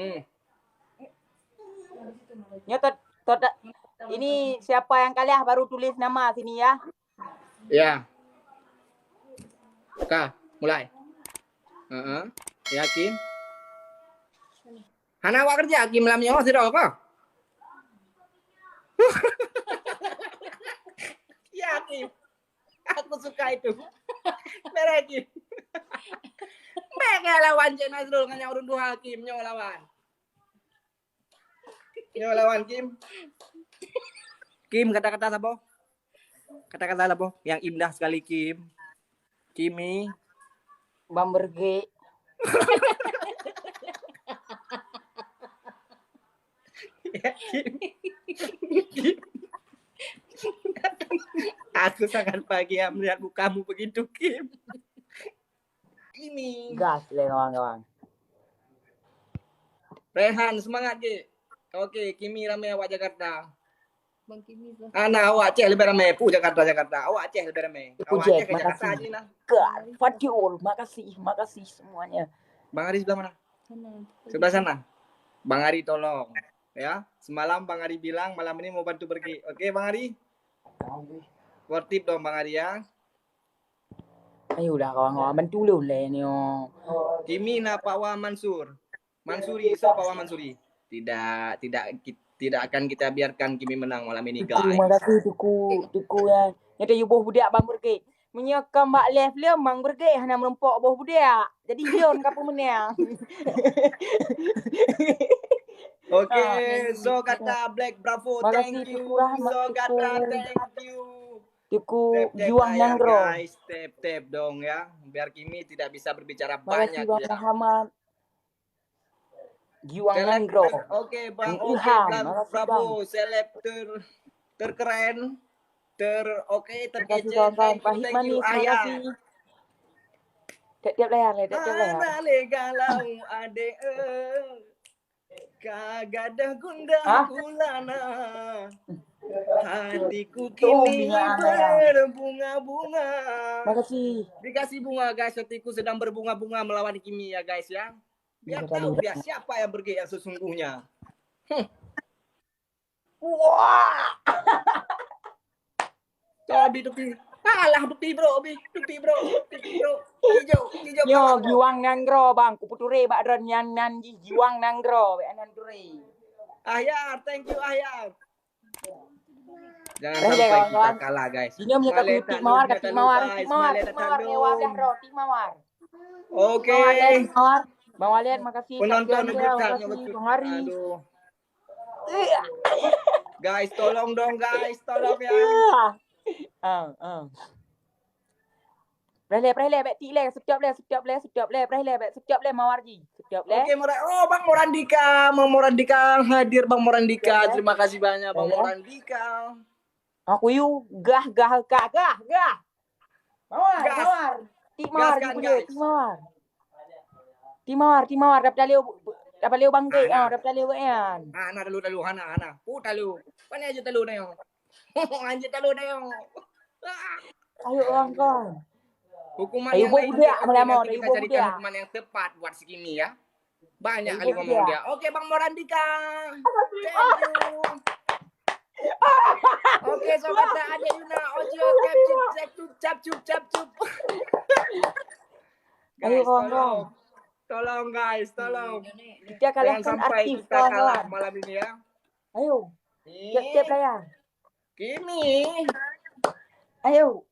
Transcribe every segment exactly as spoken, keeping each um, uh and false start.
Hmm. Nyoe tot, tot, ini siapa yang kalah baru tulis nama sini ya. Ya. Ka, mulai. Heeh. Ya, Kim. Hana awak kerja, Kim, lam nyoe sidroe ko. Ya, Kim. Aku suka itu. Mereka, Kim. Mereka lawan Cek Nazrul ngon nyang ureueng tuha, Kim, nyoe lawan. Nyoe lawan, Kim. Kim, kata-kata saboh. Kata-kata saboh yang indah sekali, Kim. Kimi. Bang Bergek. Aku sangat bahagia melihat mukamu begitu, Kim. Kimi. Gas lé kawan-kawan. Rehan, semangat, Gek. Oke, Kimi ramai awak Jakarta. Bang Kimi, Bang. Ana, awak Aceh lebih ramai. Pu Jakarta, Jakarta. Awak Aceh lebih ramai. Awak Aceh ke Jakarta aja lah. Gas. Fadil, makasih, makasih semuanya. Bang Ari sebelah mana? Sana. Sebelah sana. Bang Ari tolong. Ya, semalam Bang Ari bilang malam ini mau bantu pergi. Oke, Bang Ari? Sportif dong, Bang Ari, ya. Ayolah kawan-kawan, bantu ulôn lé nyoe. Kimi na Pak Wah Mansur. Mansuri, so Pak Wah Mansuri. Tidak, tidak, ki-, tidak akan kita biarkan Kimi menang malam ini, guys. Terima kasih, Tuku, Tuku ya. Nyoe teuh boh budak Bang Bergek. Meunyoe kon bak live lom, Bang Bergek hana meurumpok boh budak. Jadi, lôn ka peumeunang. Oke, so kata Black Bravo, thank you. So kata, thank you. Tuku Juang Nanggroe. Guys, tap-tap dong ya. Biar Kimi tidak bisa berbicara banyak ya. Makasih, Bang Muhammad. Juang Nanggroe. Oke, Bang. Oke, Bang. Bravo. Seleb ter-, terkeren. Ter-, oke, terkece. Thank you, thank you, Ahya. Tiap-tiap layar, tiap-tiap layar. Ada le galau, adek, eh. Ka gadah gundah gulana. Hatiku kini berbunga-bunga. Makasih. Dikasih bunga, guys. Hatiku sedang berbunga-bunga melawan Kimi ya, guys, ya. Biar tahu dia siapa yang Bergek yang sesungguhnya. Hmm. Wah. Tobi, tobi. Alah, tobi, bro, bi. Tobi, bro. Tobi, bro. Hijau, hijau. Yo, Juang Nanggroe, Bang. Kupeuture bak droen nyan, nan jih Juang Nanggroe, bak nan ture. Ahyar, thank you, Ahyar. Jangan sampai kita kalah, guys. Ini punya kaki tik mawar, kaki mawar, tik mawar, tik mawar, mewah dah, bro, tik mawar. Oke. Mawar, mawar. Bang Walid, makasih. Penonton Bang Hari. Aduh. Guys, tolong dong, guys, tolong ya. Ah, ah. Preh lé, preh lé, bèk tik lé, setiap lé, setiap lé, setiap lé, preh lé, bèk setiap lé, mawar jih, setiap lé. Oke, Mora-, oh, Bang Morandika, Bang Morandika hadir, Bang Morandika. Terima kasih banyak, Bang Morandika. Aku yu gah, gah, gah, gah, gah. Mawar, mawar. Tik mawar, guys. Tik mawar. Tik mawar, tik mawar. Dapat lalu, dapat lalu bangkit. Ah, dapat lalu kan. Ah, na talu, talu, hana, hana. Pu talu. Mana aja talu na yo. Anjir talu na yo. Ayo orang kan. Hukuman yang lain kita carikan hukuman yang tepat buat si Kimi ya. Banyak kali ngomong dia. Oke, Bang Morandika. Thank you. Oke, sobat, ada Yuna, Ojo, Capcup, Capcup, Capcup, Capcup. Guys, tolong. Tolong, guys, tolong. Kita kalahkan artis, kawan-kawan. Jangan sampai kita kalah malam ini ya. Ayo. Tiap-tiap layar. Kimi. Ayo.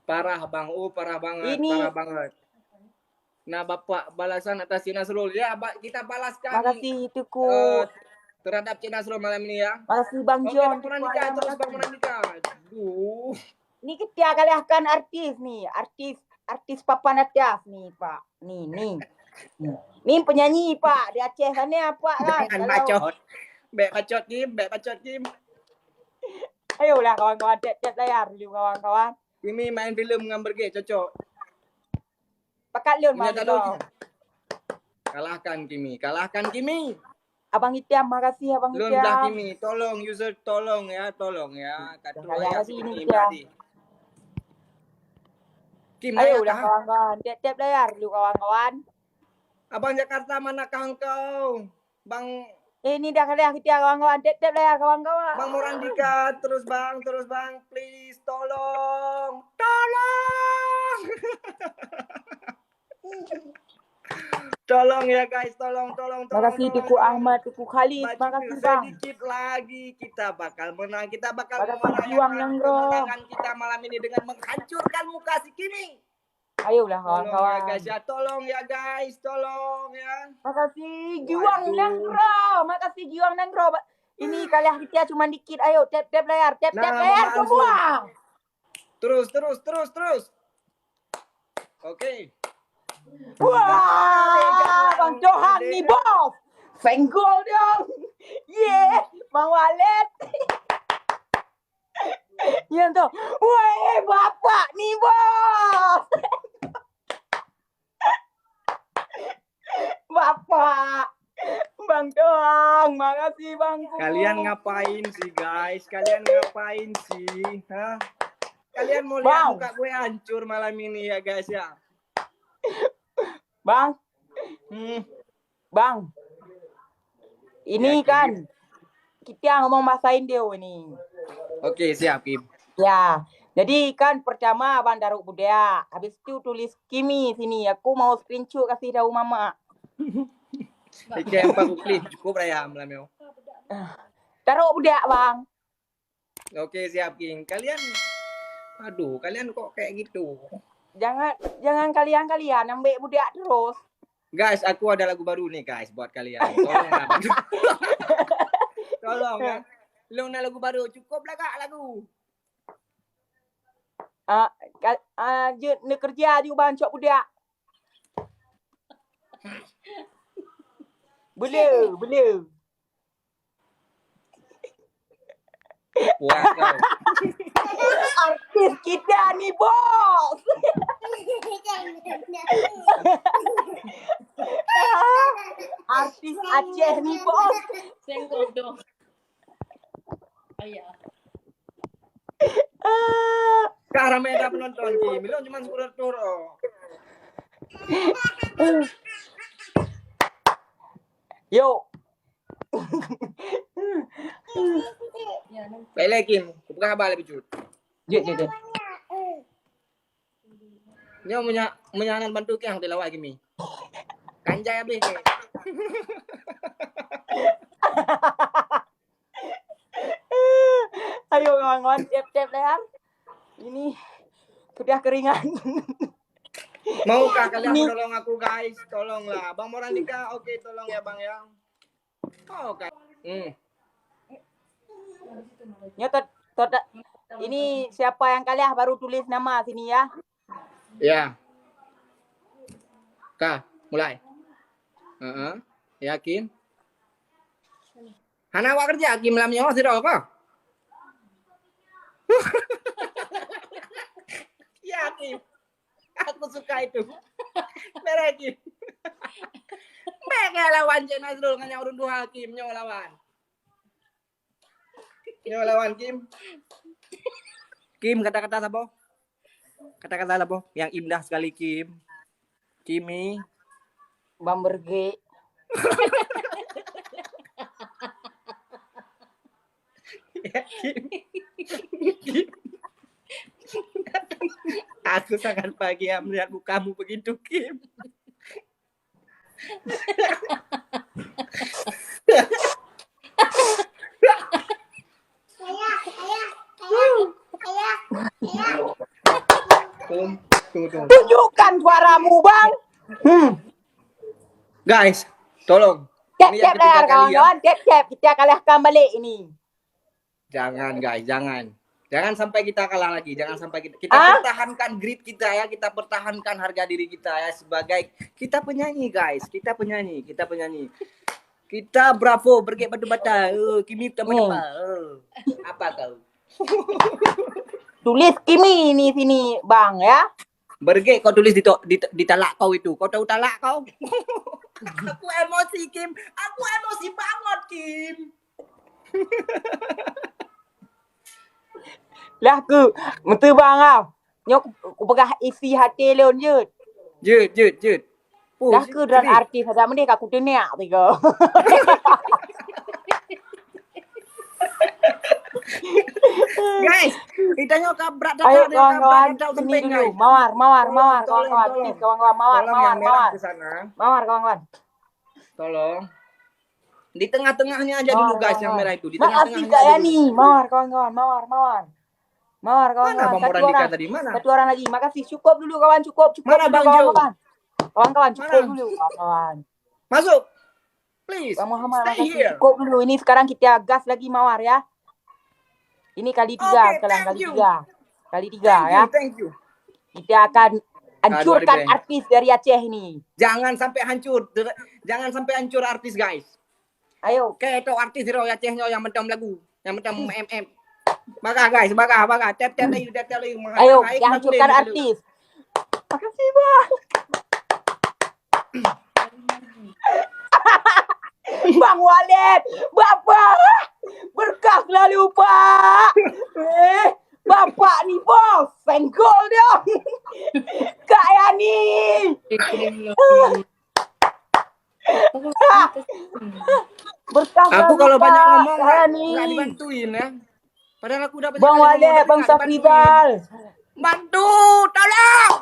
Parah, Bang. Oh, parah banget, parah banget. Nah, Bapak, balasan atas Cik Nasrul. Ya, ba-, kita balaskan, makasih, Tuku, eh, terhadap Cik Nasrul malam ini ya. Makasih, Bang John. Oke, Bang Morandika, terus Bang Morandika. Aduh. Ni kita kalahkan artis ni, artis, artis papan atas ni, Pak. Ni, ni. Ni. Ni penyanyi, Pak. Di Aceh sana, Pak, kan. Jangan bacot. Bèk bacot, Kim. Bèk bacot, Kim. Ayolah, kawan-kawan. Tiap-tiap layar dulu, kawan-kawan. Kimi main filem ngon Bergek, cocok. Pakat lôn, Bang. Kalahkan Kimi. Kalahkan Kimi. Abang Itam, makasih Abang Itam. Lôn blah Kimi, tolong user, tolong ya, tolong ya. Kata ayah Kimi tadi. Kim, ayo lah kawan-kawan, tiap-tiap layar dulu kawan-kawan. Abang Jakarta, manakah engkau? Bang Eh, ini dah kalah kita kawan-kawan. Tap-tap layar kawan-kawan. Bang Morandika, terus bang, terus bang, please tolong, tolong. Tolong ya guys, tolong, tolong, tolong. Makasih tolong, Teungku tolong. Ahmad, Teungku Khalid, makasih bang. Sedikit lagi kita bakal menang, kita bakal merayakan kemenangan kita malam ini dengan menghancurkan muka si Kimi. Ayolah kawan-kawan. Tolong ya guys ya, tolong ya guys, tolong ya. Makasih Giwang Nanggroe, makasih Giwang Nanggroe. Ini kalah kita cuma dikit, ayo tap-tap layar, tap-tap layar semua. Terus, terus, terus, terus. Oke. Wah, Bang Johan ni bos. Senggol dong. Ye, Bang Walid. Nyan tu. Weh, bapak ni bos. Bapak. Bang Johan, makasih bang. Kalian ngapain sih guys? Kalian ngapain sih? Hah? Kalian mau lihat muka gue hancur malam ini ya guys ya? Bang. Hmm. Bang. Ini ya, kan kita ngomong bahasa India ini. Oke, siap Kim. Ya. Jadi kan pertama abang taruh budak, habis itu tulis Kimi sini. Aku mau screenshot kasih tahu mama. Oke, empat klik cukup raya malam yo. Taruh budak bang. Oke, siap Kim. Kalian, aduh, kalian kok kayak gitu? Jangan, jangan kalian-kalian ambek budak terus. Guys, aku ada lagu baru nih guys buat kalian. Tolong lah. Tolong ya. Long na lagu baru, cukup lagak lagu. Ah, ka, ah, jeuet neukerja ju bang cok budak. Bele, bele. Wah, kau. Artis kita ni bos. Artis Aceh ni bos. Sengkong dong. Ayah. Kah ramai dah penonton Kim. Ilong cuma sepuluh ratus oh. Yo. Baiklah Kim, kupeugah haba lagi cut. Jeuet, jeuet, jeuet. Nyoe meunyo, meunyo hana bantu keuh, dilawai Kimi. Kanjai habéh keuh. Ayo kawan-kawan, tap-tap layar. Ini sudah keringat. Maukah kalian menolong aku guys? Tolonglah. Bang Morandika, oke tolong ya Bang ya. Oh, kan. Hmm. Nyoe tot, tot, ini siapa yang kalah baru tulis nama sini ya. Ya. Ka, mulai. Heeh. Yakin? Hana awak kerja Kim lam nyoe sidroe ka? Yakin? Aku suka itu. Merah Kim. Mereka lawan Cik Nazrul ngon nyang ureueng tuha Kim nyoe lawan. Nyoe lawan Kim. Kim, kata-kata saboh. Kata-kata saboh yang indah sekali Kim. Kimi. Bang Bergek. Ya, Kim. Aku sangat bahagia melihat mukamu begitu, Kim. Tunggu, tunggu, tunggu. Tunjukkan suaramu, Bang. Hmm. Guys, tolong. Tap-tap layar, kawan-kawan. Tap-tap. Kita kalahkan balik ini. Jangan guys, jangan. Jangan sampai kita kalah lagi. Jangan sampai kita, kita pertahankan grit kita ya, kita pertahankan harga diri kita ya sebagai kita penyanyi guys, kita penyanyi, kita penyanyi. Kita bravo, Bergek Batu Bata. Oh, Kimi tambah depan. Oh. Apa kau? Tulis Kimi ni sini bang ya. Bergek kau tulis di, di, ditalak kau itu. Kau tahu talak kau? Aku emosi Kim. Aku emosi banget Kim. Lah ku meuteubang ah. Nyoe ku, kupeugah isi hati lôn jeuet. Jeuet, jeuet, jeuet. Oh, dah si-, ke dran sedih. Artis, ada mendeh ka kuteunak tiga. Guys, kita nyoe ka brat. Ayo, kawan-kawan, sini dulu. Mawar, mawar, mawar, kawan-kawan. Please, kawan-kawan, mawar, mawar, mawar. Mawar, kawan-kawan. Tolong. Di tengah-tengahnya aja dulu, guys, yang merah itu. Di tengah-tengahnya aja dulu. Mawar, kawan-kawan, mawar, mawar. Mawar, kawan-kawan. Mana Bang Murandika tadi? Mana? Satu orang lagi. Makasih. Cukup dulu, kawan. Cukup, cukup dulu, kawan-kawan. Kawan-kawan, cukup dulu, kawan-kawan. Masuk. Please. Bang Muhammad, makasih. Cukup dulu. Ini sekarang kita gas lagi, mawar, ya. Ini kali tiga sekarang, kali tiga. Kali tiga, ya. Thank you, thank you. Kita akan hancurkan artis dari Aceh ini. Jangan sampai hancur. Jangan sampai hancur artis, guys. Ayo. Oke, itu artis dari Aceh nyoe yang mantong lagu. Yang mantong M M. Bagah, guys, bagah, bagah. Tap, tap lagi, tap, tap lagi. Ayo, yang hancurkan artis. Makasih, Bang. Bang Walid, Bapak, berkah selalu, Pak. Eh, Bapak ni bos, senggol dia. Kak Yani. Berkah selalu, Pak. Aku kalau banyak ngomong, Kak Yani, nggak dibantuin, ya. Padahal aku dah banyak kali ngomong, tapi nggak dibantuin. Bang Walid, Bang Safrizal. Bantu, tolong.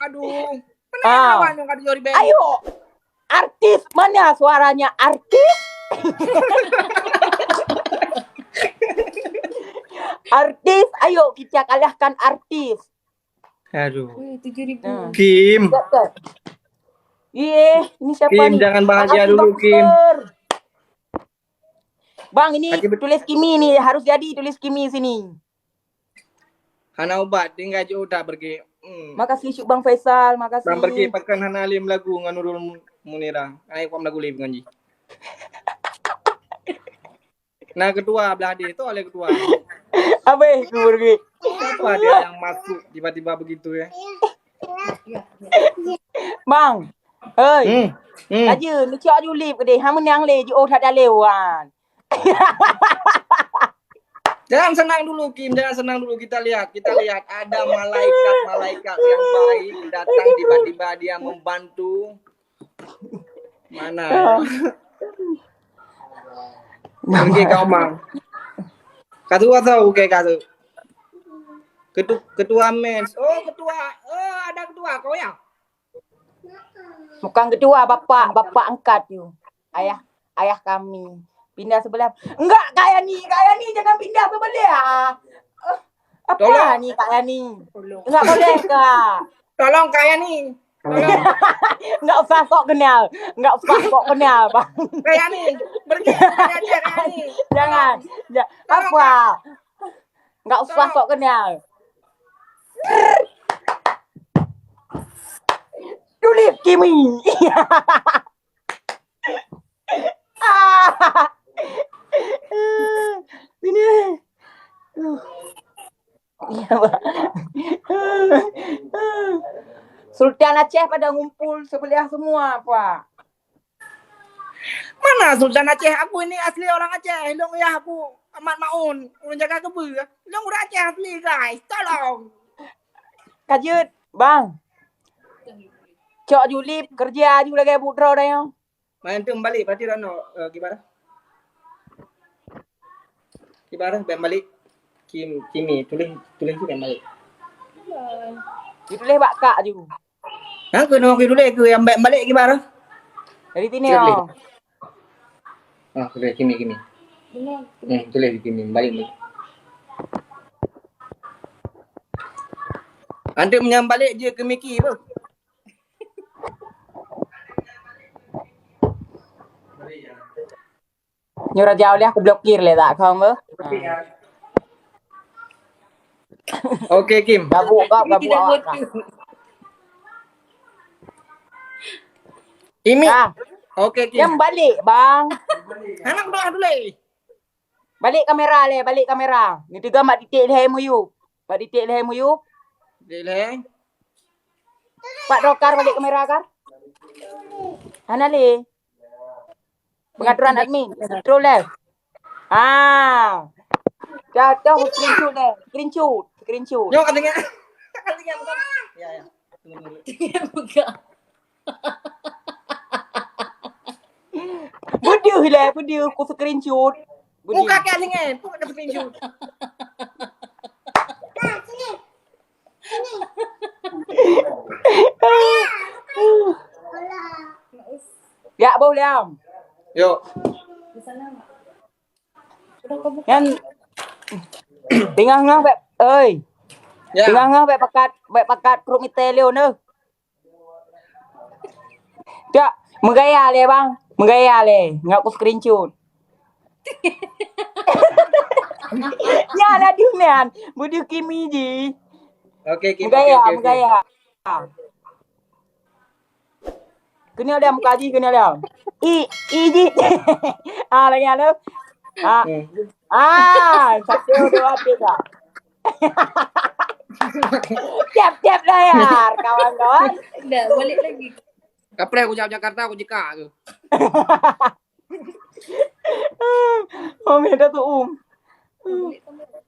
Aduh. Ayo, artis, mana suaranya artis? Artis, ayo kita kalahkan artis. Aduh. Weh, tujuh ribu. Kim. Iye, ini siapa ni? Kim, jangan bahagia dulu, Kim. Bang, ini tulis Kimi ni, harus jadi tulis Kimi sini. Hana ubat, tinggai jiôh that Berki. Hmm. Makasih Syuk Bang Faisal, makasih. Bang Berki pakon hana lé meulagu ngon Nurul Mu-, Munira. Ai, kuat meulagu lé ngon jih. Nah, ketua belah deh, tu oleh ketua. Habis tu Berki. Siapa dia yang masuk tiba-tiba begitu, ya? Bang, hei. Hmm. Hmm. Raja, neucok julip ke deh? Ha, meunang lé jiôh that dalé wan. Jangan senang dulu, Kim. Jangan senang dulu. Kita lihat, kita lihat. Ada malaikat-malaikat yang baik datang tiba-tiba, dia membantu. Mana? Pergi kau, Mang. Katu atau oke, katu. Ketu-, ketua mens. Oh, ketua. Oh, ada ketua kau ya? Bukan ketua, bapak, bapak angkat you. Ayah, ayah kami. Pindah sebelah. Enggak, Kak Yani, Kak Yani jangan pindah sebelah. Eh, apa ni, Kak Yani? Enggak boleh, Kak. Tolong, Kak Yani. Tolong. Enggak usah sok kenal. Enggak usah sok kenal, Bang. Kak Yani, pergi, pergi aja, Kak Yani. Jangan. Ja-, apa? Enggak usah sok kenal. Tulip Kimi. Sini. Iya, Pak. Sultan Aceh pada ngumpul sebelah semua, Pak. Mana Sultan Aceh? Aku ini asli orang Aceh. Ilong ya aku Amat Maun. Urang jaga kebun. Ilong urang Aceh asli, guys. Tolong. Kajut, Bang. Cok julip kerja aju lagi budro dah yang. Main tu balik berarti Rano, uh, gimana? Gimana? Bang balik. Kim, Kimi, tulis, tulis tu bang balik. Ditulis bak kak aju. Ha, kena orang tulis ke yang baik balik ke baru? Dari sini, oh. Ah, tulis Kimi, Kimi. Hmm, tulis Kimi, balik ni. Nanti menyambalik je ke Miki tu. Nyoe raja uleh aku blokir lé tak kau meuh. Oke, Kim. Gabuk kau, gabuk awak kau. Imi. Ah. Oke, Kim. Yang balik, bang. Anak doa dulu. Balik kamera lé, balik kamera. Ni tiga mak titik lé muyu. Mak titik lé muyu. Titik lé. Pak Dokar balik kamera kar. Hana lé. Pengaturan admin, control left. Ah. Dah, dah, screenshot deh. Screenshot, screenshot. Nyoe katanya. Katanya bukan. Ya, ya. Tunggu, tunggu. Bukan. Beudeuh lé, beudeuh ku screenshot. Beudeuh. Muka kat lingan, pun ada screenshot. Ya boh liam. Yuk. Nyan tingah ngah bek, oi. Ya. Tingah ngah bek pakat, bek pakat krup mite leo neh. Tak, meugaya lé bang, meugaya lé. Ngat ku screenshot. Ya ada di nyan, beudeuh Kimi ji. Oke, Kim. Meugaya, Oke, oke, oke. Meugaya. Kena dia muka ji, kena dia. I, i ji. Ah, lagi ada. Ah. Hmm. Ah, satu, dua, tiga. Tiap-tiap layar, kawan-kawan. Dah, balik lagi. Kapreh aku jawab Jakarta, aku jika tu. Oh, beda tu, Um. Balik kamu.